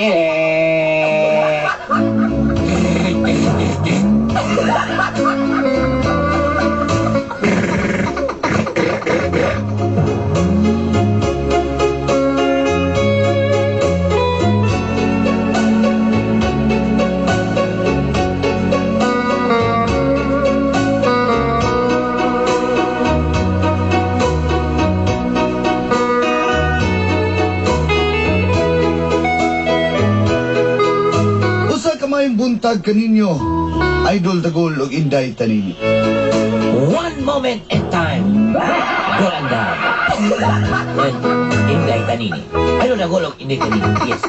Tanini. Usa ka maayong buntag kaninyo, Idol Dagol ug Inday Tanini. One moment in time. Go and down. And Inday Tanini. Idol Dagol og Inday Tanini. Yes.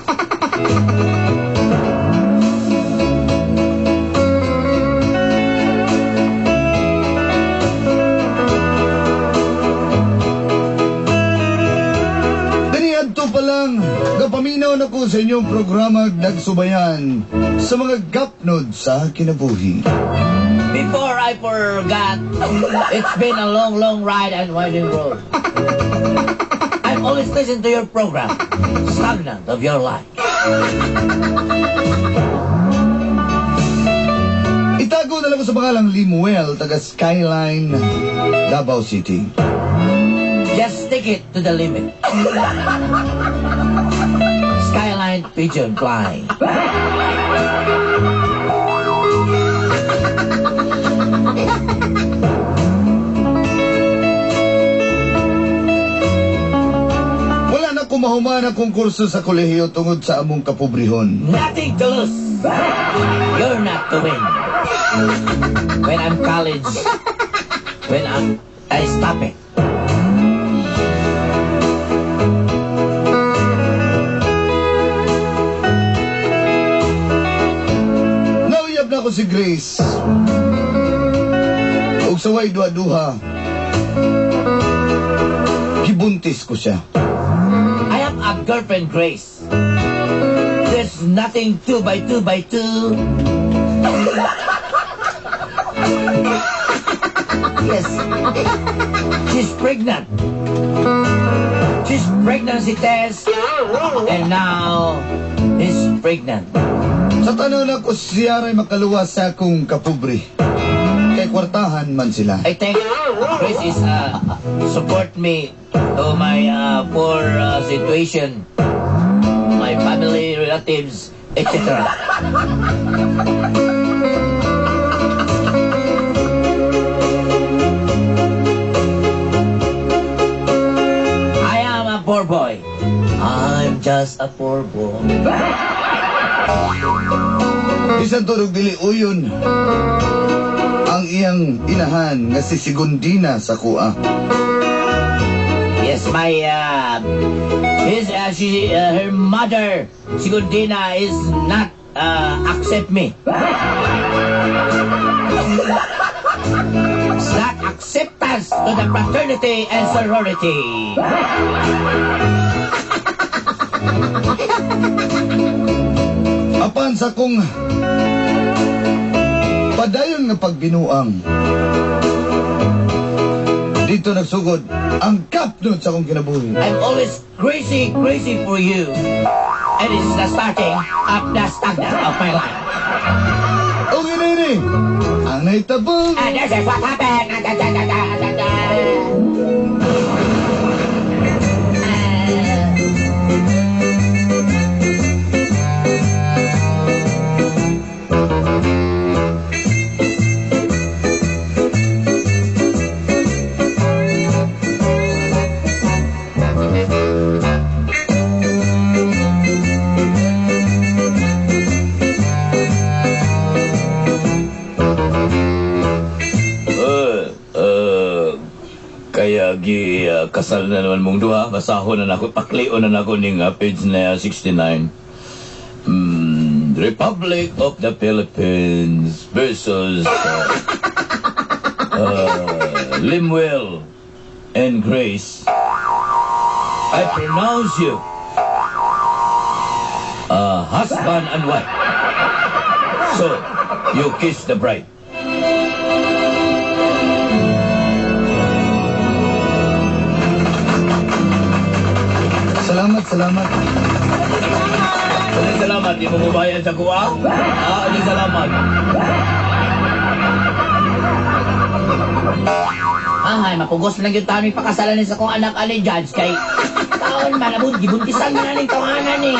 Kaniadto pa lang, gapaminaw na ko sa inyong programa Nagsubayan sa mga gapnod sa kinabuhi. Before I forgot, it's been a long, long ride and winding road. I'm always listening to your program, Stagnant of Your Life. Itago na lang ko sa pangalang Limuel, taga Skyline, Davao City. Just stick it to the limit. Skyline pigeon flying. Wala na ko mahuman akong kurso sa kolehiyo tungod sa among kapobrehon. Nothing to lose. You're not to win. When I'm college, when I stop it. Nauyab na ko si Grace. Ug sa way duha-duha, gibuntis ko siya. I have a girlfriend, Grace. There's nothing 2 by 2 by 2. Yes. She's pregnant. She's pregnancy test. And now, he's pregnant. Sa tanaw na ko siya ray makaluwas sa akong kapobre. Kay kwartahan man sila. I think Grace is support me to my poor situation, my family, relatives, etc. I am a poor boy. I'm just a poor boy. Bisan turog dili uyon ang iyang inahan nga si Segundina sa kuha. Yes, my his she her mother Segundina is not accept me. It's not acceptance to the fraternity and sorority. Apan sa kong padayon nga pagbinuang, dito nagsugod ang kapnod sa akong kinabuhi. I'm always crazy, crazy for you. And it's the starting of the stagnant of my life. O ginini, ang nahitabo. And this is what happened. Da, da, da, da, da, da. Kaya gi kasal na naman mong duha, basahon na nako, paklion na nako ning page na 69. Republic of the Philippines versus Limuel and Grace. I pronounce you husband and wife. So, you kiss the bride. Salamat, salamat. Salamat. Daghang salamat, di mo mubayad sa kuha. Ah, daghang salamat. Ahay, mapugos lang yung taon pakasalan ni sa kong anak ani judge kay taon man abot gibuntisan man aning tawanan ni.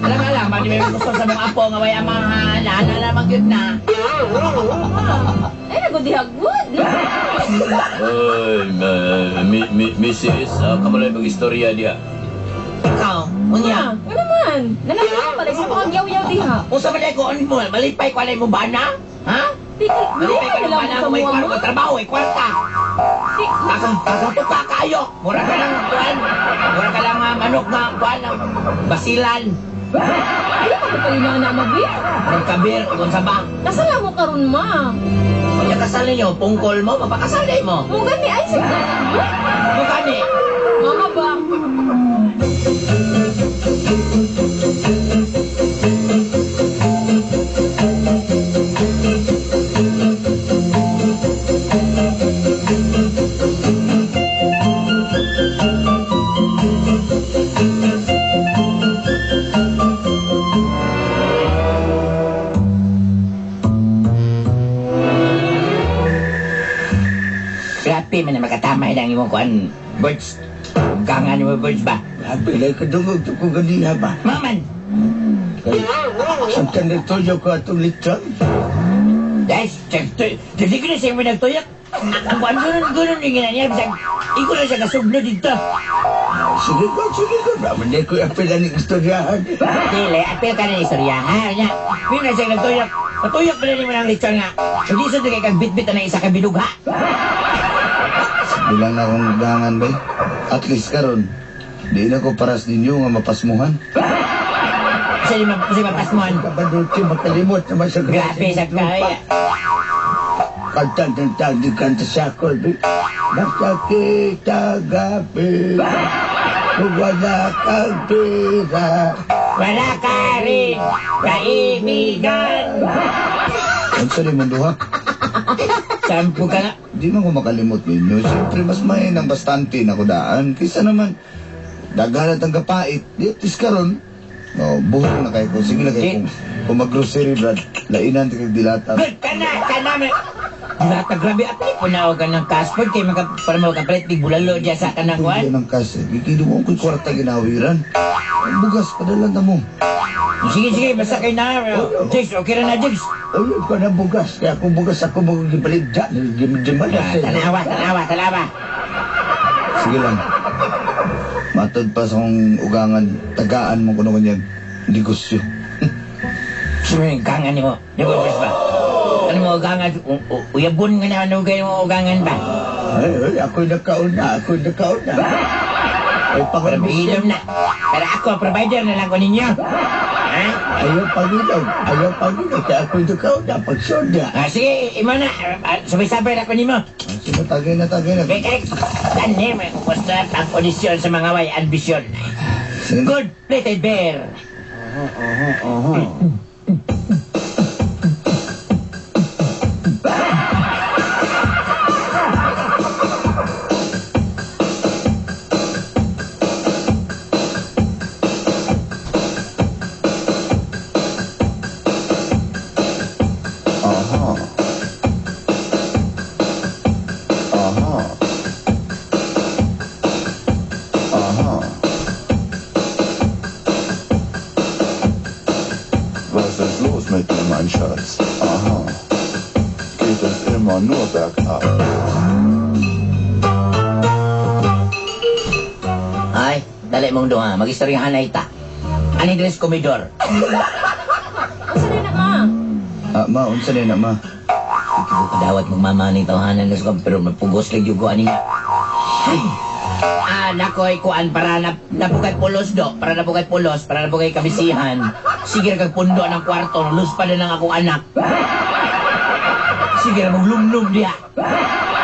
Alam alam, man may gusto sa mga apo nga way amahan, ana lamang gyud na. Ay, nagudihagod. Oy, Mrs., kamalay mag-istorya diha. Ikaw, unya. Ano naman? Nananaw pala sa mga yaw-yaw diha. Usa man ko on mo, malipay ko alay mo bana? Ha? Di, Malipay ka na ng bana lang sa may mga kwarta, mo. trabaho, may kwarta. Di, Kakatuka kayo. Mura ka lang kuan. Mura ka lang manok nga kuan basilan. Di pa ko palina na mabi. Murag kabir o kung sa ba. Kasala mo karon ma. Kung kasal ninyo, pungkol mo, mapakasal day mo. Mo gani ay sa Mo gani. Mama ba? Grabe man na makatamay lang imong kuan. Birds. Gangan mo birds ba? Grabe, lay kadungog to ko ganiha ba? Maman. Kay, samtang nagtuyo ko atong lechon. Guys, dili ko na siya mo nagtuyak. Ang kuan gunon gunon yung ginanya bisag iko na siya kasugno dito. Sige ko, sige ko. Bravo, di ko apel ang istoryahan. Dili, apil ka na istorya ha. Nya, yun na siya nagtuyak. Natuyak pa rin mo ng lechon nga. Hindi sa kay kag bitbit na isa ka binugha. Bilang na akong gangan bay. At least karon, di na ko paras ninyo nga mapasmuhan. Kasi di kasi mapasmuhan. Kabaduti, makalimot naman sa Grabe sa kaya. Kanta ng tagi kanta sa ako. Masakit ang gabi. Kung wala kang pera. Wala ka rin kaibigan. Unsa ni mundo ha? Sampu ka nga. Di man ko makalimot ninyo. Siyempre, mas may ng bastante na kudaan. Kaysa naman, daghan at ang kapait. Di at least karon, no, buhok na kayo ko. Sige na kayo kung mag-grocery, Brad. Lainan kag dilata. Good ka na, ka na. Dilata, grabe. At po na ka ng passport kay maka, para makapalit big bulalo dyan sa kanang Kuan? kuan. ng cash. Gikido mo ko'y kwarta ginawiran. Ang bugas, padalan na mo. Sige, sige, basta kayo na. Jigs, okay ra na, Jigs. Uy, ko na bugas. Kaya kung bugas ako magibalig dyan. Di man na Ah, Tanawa, tanawa, tanawa. Sige lang. Matod pa sa kong ugangan, tagaan mo kuno kanyang negosyo. Sino yung gangan ni mo? Di ba, Jigs ba? Ano mo ugangan? Uyabon nga na, ano kayo mo ugangan ba? Ay, ay, ako'y nakauna. Ako'y nakauna. Ay, Pero pangabisin. bilom na. Pero ako, provider na lang ko ninyo. Ha? Ayaw panginom. Ayaw panginom. Kaya ako'y nakauna. Pagsoda. Ah, sige, imo na. Ah, sabay-sabay na ko nimo. Sige, tagay na, tagay na. Kay kay tani may kumusta ang kondisyon sa mga way ambisyon. Sige na. Good plated bear. Aha. Aha. Aha. Was ist los mit dir, mein Schatz? Aha. Geht es immer nur bergab? Ay, dali mong duha, magistoryahan na ita. Ani dress komidor. Usa na na ma. Ah, ma, unsa na ma? Kadawat mong mama ni tawhanan na sa pero mapugos lang yung ani nga. Ay. Ah, nakoy kuan para na napugay pulos do, para napugay pulos, para napugay kabisihan. Sige ra kag pundo ng kwarto, lus pa na lang akong anak. Sige ra mong lumlum diha.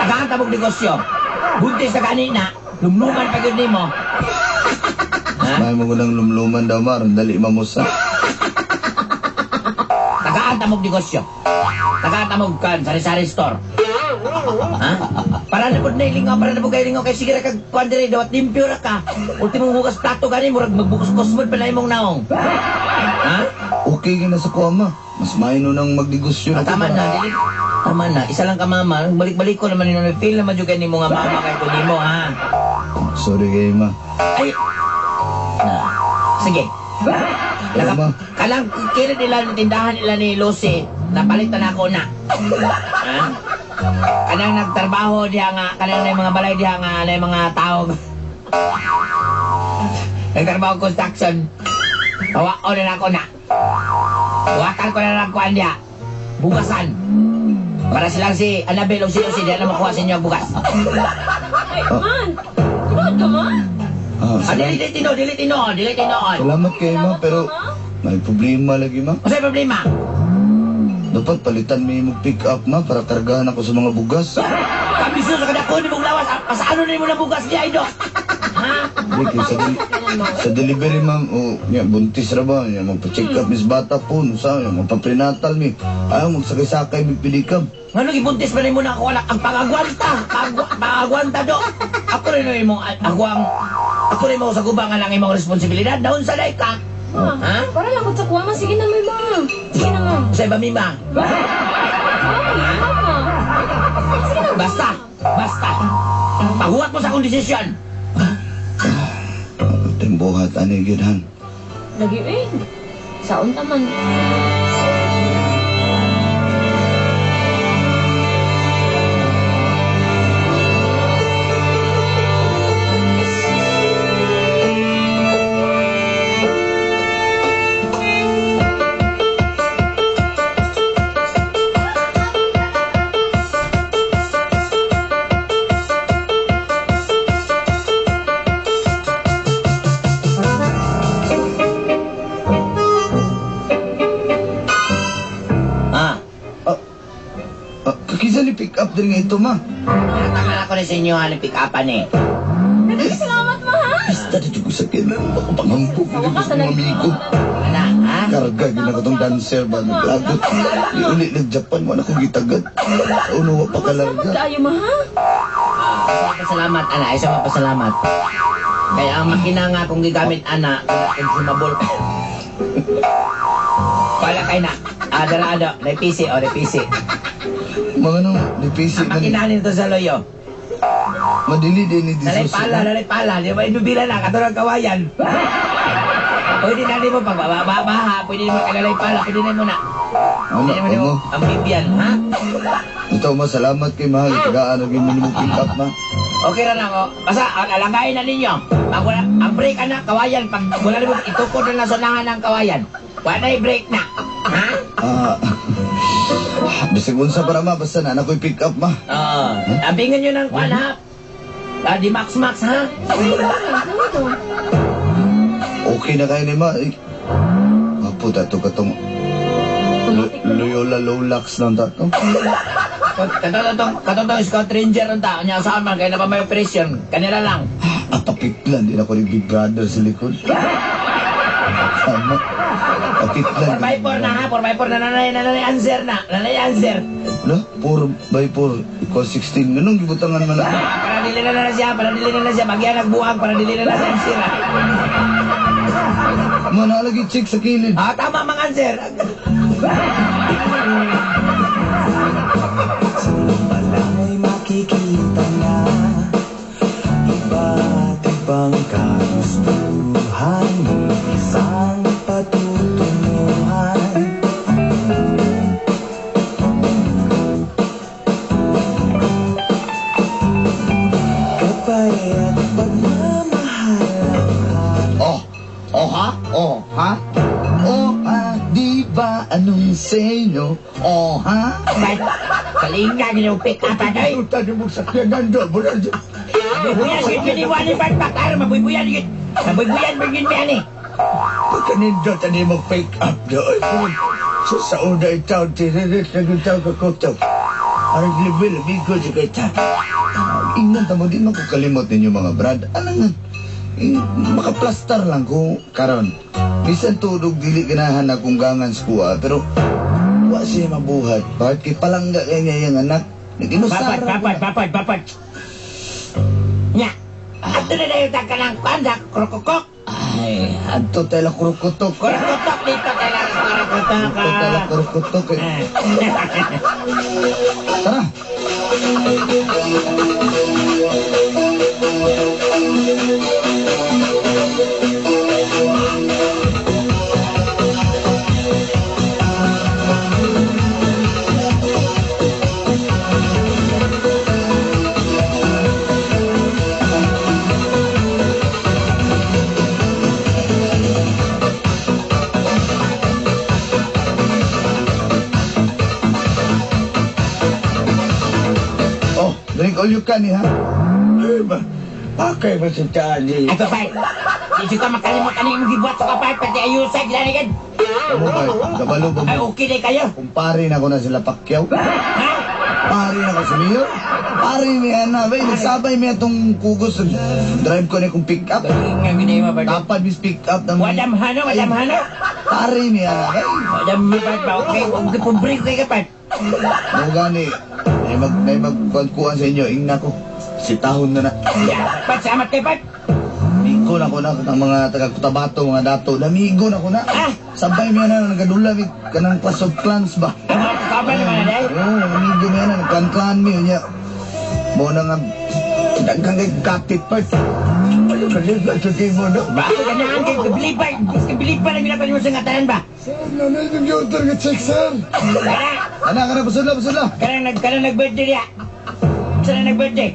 Tagaan ta mong negosyo. Buntis na kanina, lumluman pa gyud nimo. Ha? May mo lang lumluman daw, ma. Dali mamusa. Tagaan ta mong negosyo. Tagaan ta mong kan sari-sari store. Ha? Para na pud na ilingaw, para na pud kay lingaw kay sige ra kag kuan diri dawat limpyo ra ka. Ultimo hugas plato gani murag magbukus-kus pa na imong naong. Ha? Okay ka na sa kuha, ma. Mas maayo nang magnegosyo Ah, na ko tama para- na, dili. Tama na, isa lang ka mama. Balik-balik ko naman nino feel naman jud kay nimo nga mama kay ko nimo ha. Sorry kay ma. Ay. Na. Sige. Pero, ma, Kalang kira nila ng tindahan nila ni Lucy, napalitan ako na. Ha? Kanang nagtrabaho diha nga, kanang na mga balay diha nga, na mga tao. Nagtrabaho construction. Hawaon na ako na. Buhatan ko na lang kuan diha. Bugasan. Para silang si Annabel o si Lucy, diha na makuha sa inyo ang bugas. Ay, man! Tinuod ka, ma? ah, Ah, salamat, dili tinuod, dili tinuod, dili tinuod. salamat kay ma, Salamat, pero Mama. may problema lagi, ma. Unsay problema? Dapat palitan may mo pick up, ma, para kargahan ako sa mga bugas. Kamisyon sa kadako ni mong lawas, ah, pasaano ni mo na bugas niya, Ido? Ha? Hindi, kay sa delivery, ma'am, o, niya, buntis ra ba, niya, magpa-check up, miss bata po, no, sa, niya, magpa-prenatal, mi. Ayaw, magsakay-sakay, mi pilikab. Ngano gibuntis pa nimo na ako anak ang pangagwanta, pangagwanta do. Ako rin no imong ako ang ako rin mo sa guba nga lang imong responsibilidad. Naon sa day ka? Ma, Ha? para lang sa kuha, ma. Sige na, may ma. Sige na, ma. Sa iba mima. Ma, mama. Sige na, ma. Basta, basta. Pahuwat mo sa akong desisyon. Timbuhat, ano yun, han? Lagi, eh. Saon ta man. Ah, Ah, kakisa ni pick up din nga ito, ma. Natakan ako rin sa inyo ha, pick upan eh. Lagi, salamat, ma, ha? Basta dito ko sa kinan, baka panghambog Sa dito wakas, sa mga amigo. Ana, ha? Karga, gina ko tong dancer ba, naglagot. Iuli ng Japan, wala ko gitagad. Sa uno, wa pa Salamat kalarga. kaayo, ma, ha? Ah, isa pasalamat, ana. Isa pasalamat. Kaya ang makina nga kung gigamit, ana, consumable. Wala kay na. Ah, dara, ano, may PC, o, may PC. Mga nung, nipisi Ang man. makina nito sa loyo. Madili din ni Nalay Disos. pala, nalay pala. Di ba, inubila na, katulad kawayan. Pwede na din mo pag baha, pwede mo kalalay pala, pwede na mo na. Ano, Pwede mo na mo. ang bibyan, ha? Ito, ma, salamat kay mahal. Tagaan, naging minimum pick up, ma. Okay ra na ako. Basta, alagayin na ninyo. Pag wala, ang break, anak, kawayan. Pag wala na mo, itukod na lang sa unahan ng kawayan. Wala na break na. Ha? Ah, bisag unsa para ma, basta na ako'y pick up, ma. Oo. Abingan nyo ng kwan, ha? Ah, di max max, ha? Ano to? Okay na kayo ni ma. Eh, Apo, tato ka tong Loyola Lowlax lang tato. Katotong Scout Ranger ang tao niya saan man, kaya na pa may operation. Kanila lang. Apapitlan din ako ni Big Brother sa likod. Tama. Apitlan. 4x4 na ha, 4x4 na nanay, nanay answer na. Nanay answer. Lo, 4 by 4 equals 16. Ganun, gibutangan man na. Ah, para dili na na siya, para dili na na siya. Bagyan nagbuang, para dili na na siya answer. ha? Manalagi check sa kilid. Ah, tama mga answer. Pala'y makikita na iba't ibang kagustuhan, isang patutunguhan. Kapay at pagmamahal. Oh, oh ha? Oh ha? Oh ha? Di ba anong senyo? Oh ha? Kahit kalinga, ginaw pick up, ay. Utan mo sa sakyanan do. Bulan Mabubuyan, yun yun iwan ni Bart Bakar, mabubuyan yun. Mabubuyan, yun yun yan eh. Pagkanindot ani mo pick up do. Sa una itaw tiririt na gitaw ka kutob. Ang level amigo sa kita. Ingnan tamo din makukalimot ninyo mga brad. Alangan, makaplastar lang ko karon. Bisan tudog dili ganahan akong gangan sa kuha, pero wa siya mabuhat. Bakit kay palangga kay niya yung anak. Nag-inusara. Papad, papad, papad, papad. Nya. Ato na dayo ta kanang kuan sa krokokok. Ay, adto tayo lang kurukutok. Krokotok dito tayo lang krokotok. Adto tayo lang kurukutok eh. Tara. Oh, drink all you can eh, ha? Ay, ba? Akay ba sa tani? Ato pa. Di ka makalimot ani imong gibuhat sa kapay pati ayusa gilanigan. Ano ba? Kabalo ba Ay mo? okay na kayo. Kumpare na ko na sila Pacquiao. Ha? Pare na ko sa mayor. Pare mi ana, bay nagsabay mi atong kugos. Drive ko na kong pick up. Nga gini mo ba? Tapad mis pick up ng Wadam hano, wadam hano. Pare mi ana, bay. Wadam mo ba? Okay, okay pobre ko kay kapat. Mo gani nay magkuan sa inyo ingna ko. Sitahon na na. Ya, pat salamat kay pat. Amigo na ko na ang mga taga Cotabato, mga dato. Namigo na ko na. Ah! Sabay mi ana nagadula mi kanang Clash of Clans ba. Ang mga kaban naman na Oo, amigo mi ana nagklan-klan mi unya. Mo na nga daghang kay kapit part. Ano ka liga sa timo no? Ba, ganahan kay kabilipan. Kabilipan ang ginagawa mo sa ngatanan ba? Sir, nanay yung order nga check, sir. Kana, Ana kana pasudla pasudla. kanang nag-birthday niya. Sana nag-birthday?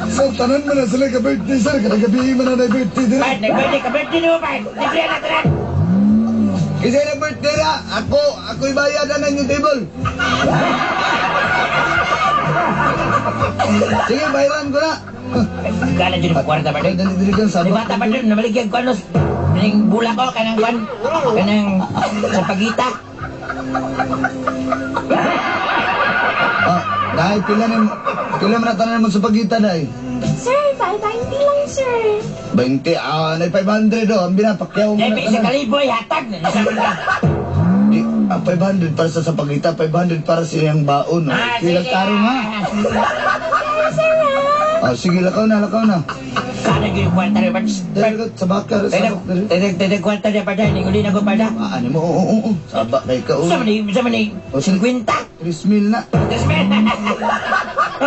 Sir, tanan man na sila ka birthday, sir. Kada gabi man na na birthday din. Pat, nag-birthday ka birthday mo, Pat. Libre na tanan. Kasi na birthday na, ako, ako'y bayad na yung table. Sige, bayaran ko na. Gala dyan yung kwarta ba Ay, dali, dali ka, Di sabak. bata pa dun, namaligyan ko ano, kanang bula ko, kanang kwan, kanang sa pagita. Ah, dahil pila na, pila man na tanan mo sa pagita, dahil. Sir, 590 lang, sir. 20, ah, nay 500 oh, ang binapakyaw mo Dahil na isa tanan. kaliboy, hatag. Nasa ka. Di, ah, 500 para sa pagita, 500 para sa iyang baon. Oh. Ah, Kila sige. karo nga. Sir, ah. Ah, sige, lakaw na, lakaw na. Kana gyud yung kwarta rin, Pat. Dali ka, sabak ka, sabak dali. Tete, kwarta niya pa dahil, hindi na ko pa dahil. Ah, ano mo, oo, oo, oo. Sabak kay ka, oh. Sa man ni, 50. 3 mil na.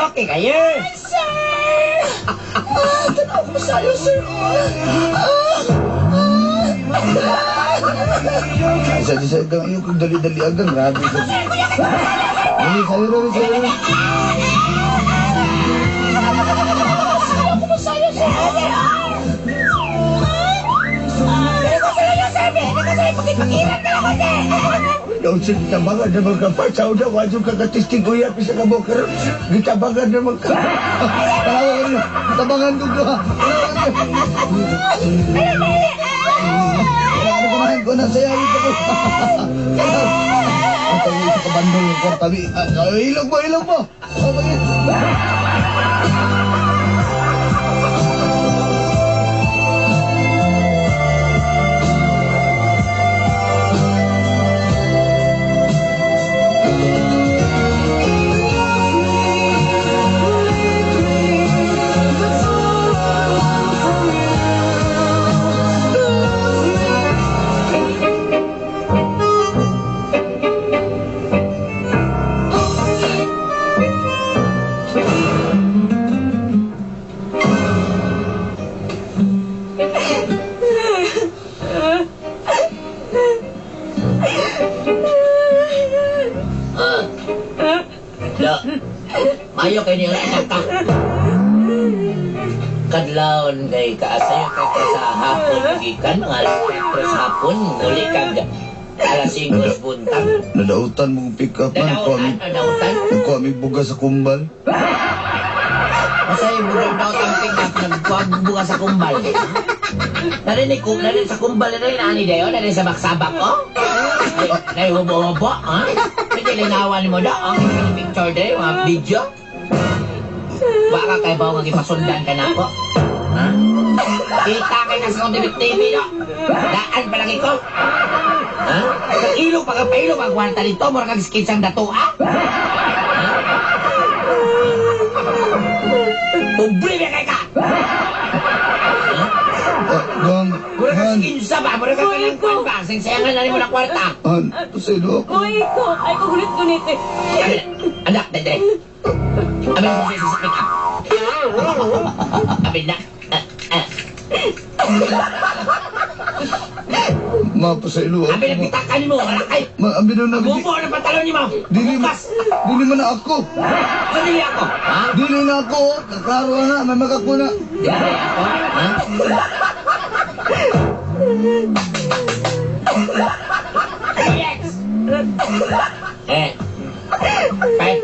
Okay kayo. Sir! Ah, tanaw ko sa'yo, sir. Ah, ah, Isa, isa, agang iyo kung dali-dali agang. Grabe. Sir. Ay, sa'yo rin, sa'yo rin. Daw sa gitabangan naman ka pa. Sa una, wadyo ka katisting uyap isa ka mo karon. Gitabangan naman ka. Tawagan niyo. Tabangan ko ko. Ano kumain ko na sayaw ko. Ang tayo sa kabandol ng kwarta. Ilog mo, ilog mo. Oh, bakit? Do. Mayo kay niyo anak ka. Kadlawon kay kaasayo kay ka sa hapon gikan mga alas 4 sa hapon muli kag alas 5 sa buntag. Nadautan mong pick up man. Nadautan, nadautan. Nagkuha mi buga sa kumbal. Masay buga daw ang pick up nagkuha buga sa kumbal. Narinig ko, narinig sa kumbal na rin ani dayo, narinig sa baksabak ko. Nay hubo-hubo, ha? Pwede linawan mo daw ang picture dayo, mga video. Baka kay bawo nga gipasundan ka na ako. Ha? Kita kay ka sa TV, TV, no? Daan palagi ko. Ha? Ilo pa ka pailo pa kwarta dito, mura kag skinsang dato, ah? Ha? Pobre ba kay ka? Ah, Gang, Mura kag Han, skinsa ba? Mura kag kanang kwan ba? Singsayangan na nimo na kwarta. Han, pasaylo ako. Moy ko, ay ko gunit-gunit eh. Anak, dede. Abi na sa pick up. Abi na. Ah, ah. Ma, pasaylo ako. Abi na Ma, pitakan nimo, wala kay. ma abi na na. Bubo na pantalon nimo. Dili Bukas. dili man na ako. Sa dili ako. Ha? Dili na ako. oh. Kaklaro na, may magakuna. Dili ako. Ha? Yes. Eh. Pat,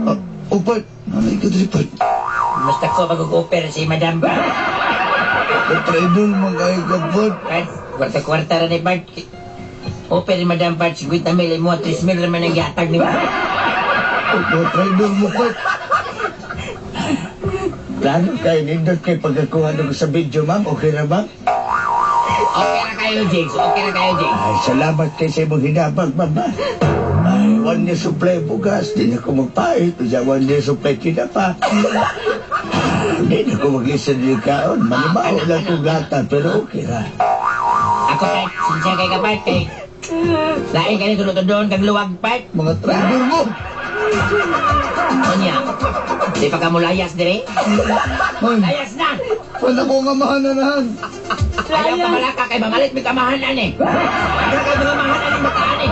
Ah, oh, Bart. Nanay ka diri, Bart. basta ko mag-offer si Madam Bart. Katraidol man kayo ka, Bart. Bart, kwarta-kwarta ra ni Bart. Offer ni Madam Bart, 50 mil, imo 3 mil raman ang gihatag ni Bart. Katraidol mo, Bart. Plano kay nindot kay pagkakuha nung sa video, ma'am. Okay ra, ma'am? Okay ra kayo, Jigs. Okay ra kayo, Jigs. Ay, salamat kay sa imong hinabang, ma'am. ha? Ay, 1 year supply bugas. Di na ko magpait. Usa, 1 year supply tinapa. Di na ko mag-listen ni kaon. Manibaho lang kong gata, pero okay ra. Ako, Bart. Sinsya kay ka, Bart. Kay. Lain kayo tulod-tulod kag luwag, Bart. Mga traidor mo. Onya, di pa ka mo layas dire? Man, Layas na! man ako nga mahananahan. Ayaw ka malaka kay mamalit may kamahanan eh. Ayaw kay mga mahanan ni bataan eh.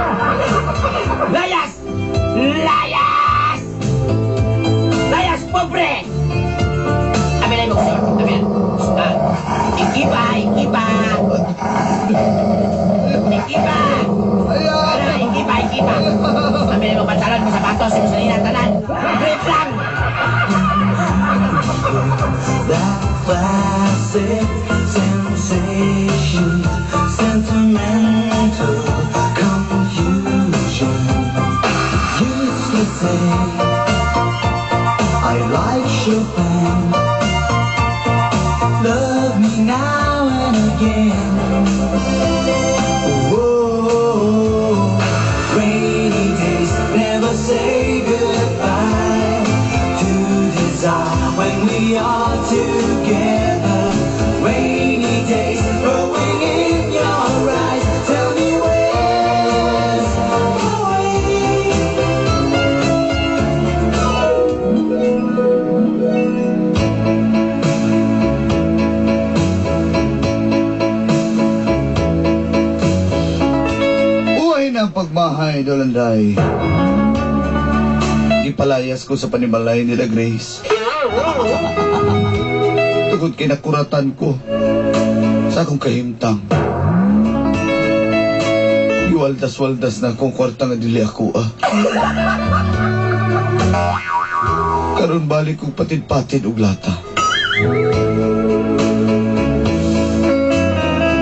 Layas! Layas! Layas, pobre! Abi na yung boxer. Abi na. Ah, ikipa, ikipa. Ikipa. Ayaw! Ara, ikipa, ikipa. Abi na yung pantalon mo sapatos, mo salina, tanan. Grip lang! That classic sensation, sentimental confusion. Used to say, I like Chopin. Love me now and again. Whoa, rainy days never say goodbye to desire when we are together. Rainy days growing in your eyes. Tell me where's the way? Uhay na ang pagmahay, Dolanday. Ipalayas ko sa panimalay nila, Grace. Tugod kay nakuratan ko sa akong kahimtang. Iwaldas-waldas na akong kwarta nga dili ako, ah. Karon balik kong patid-patid og lata.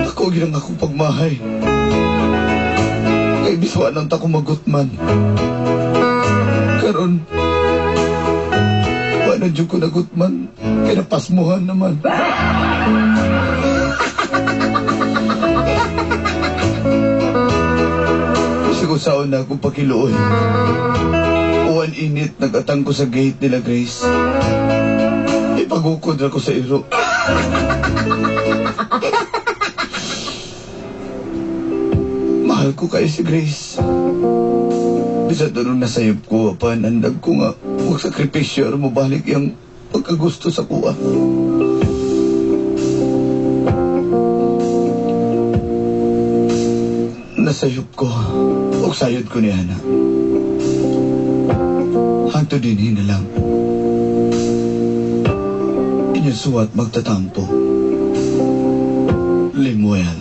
Ako ginang akong pagmahay. Kay biswa nang ta magutman. Karon, wa na jud ko nagutman. Kay napasmuhan naman. Kasi kung saan na akong pakiluoy. Uwan init, nagatang ko sa gate nila, Grace. Ipagukod ra ko sa iro. Mahal ko kayo si Grace. Bisa doon nasayop ko, apan andag ko nga magsakripisyo aron mabalik yung pagkagusto sa kuha. Nasayop ko, og sayod ko ni Ana. Hangtod dinhi na lang. Inyong suwat magtatampo. Limuel.